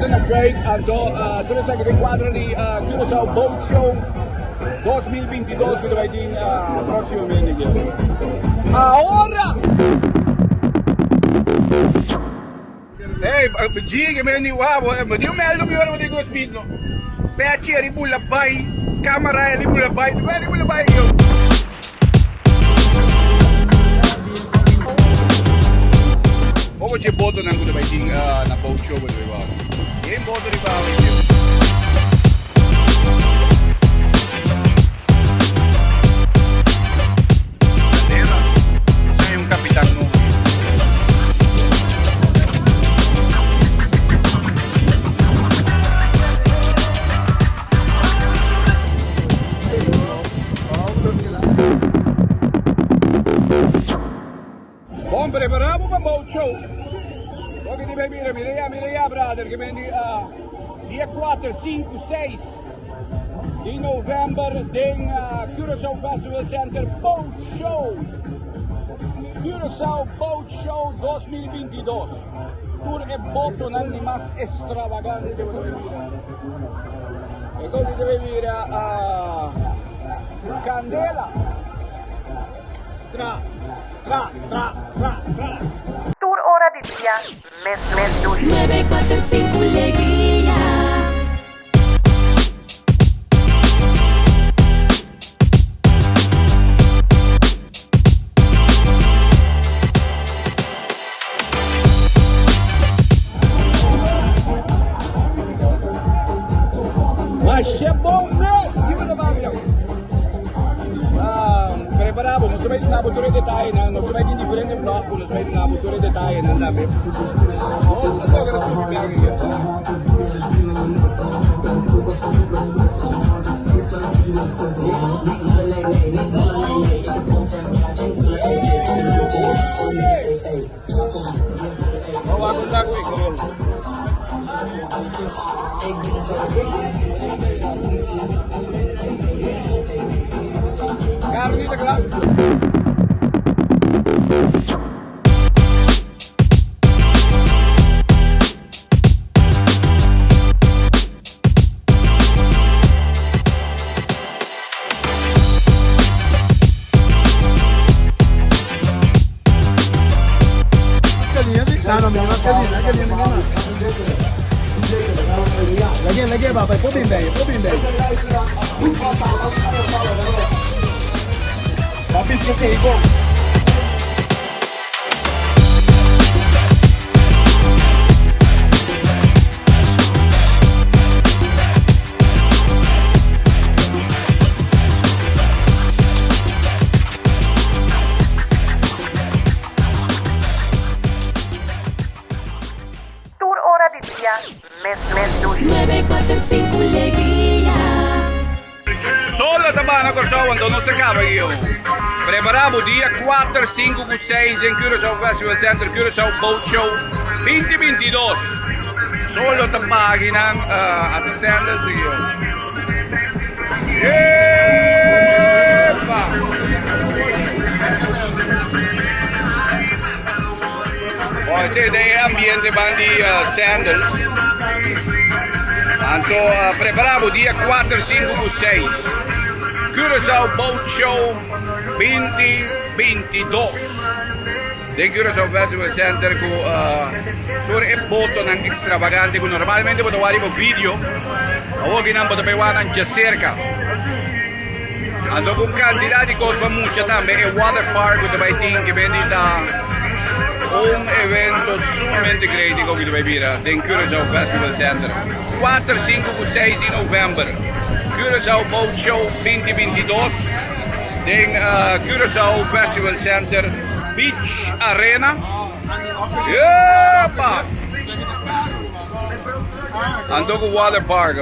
Pasa na break, anto tur esaki den cuadro di Curaçao Boat Show 2022 cu ta bay tin proximamente aki. Ahora! Hey, G, me ni wabo, me di un meldo mi ora me di go speed no. Pechi eri bula bay, camera eri bula bay, tu eri bula bay yo. Poco dje botonan cu ta bay tin na boat show bo ta bay wou. Geen boto riba awe dje. Candela. Nos hay un capitan nobo. Bon prepara bo pa boat show. Loke di bay mira, mira ya, mira ya brother, ke men di dia 4, 5, 6 di november den Curaçao Festival Center Boat Show. Curaçao Boat Show 2022. Tur e botonan di mas extravagante bo ta bay mira. E kos di bay mira candela. Tra, tra, tra, tra, tra. Tur ora di dia mes mes dushi. Nuebe kuater sinku legria. Masha bon mes! Kico ta papia? Ah, prepara bo, nos ta bay duna bo tur e detayenan, nos ta bay tin diferente blog cu nos bay duna bo tur e detayenan tambe. Nos ta logra subi bek aki. Carne ta kla. Tur ora di dia mes mes dushi. Nuebe kuater sinku legria. Solo ta bana Kòrsou anto no se kaba yo. Prepará bo dia kuater, sinku ku seis den Curaçao Festival Center Curaçao Boat Show 2022. Solo ta paginan ata sandals yo. Yepa! Bon, ese ta e ambiente ban di sandals. Anto prepara bo dia 4, 5 ku 6. Curaçao Boat Show 2022. Den Curaçao Festival Center ku tur e botonan extravagante ku normalmente bo ta wak riba video. Awor kinan bo ta bay wak nan djaserka. Anto ku un kantidat di kos pa mucha tambe e water park ku ta bai tin ke bende ta un evento sumamente grandi ku ta bai bira den Curaçao Festival Center 4, 5 ku 6 di november Curaçao Boat Show 2022 den Curaçao Festival Center Beach Arena. Yepa! Anto ku water park.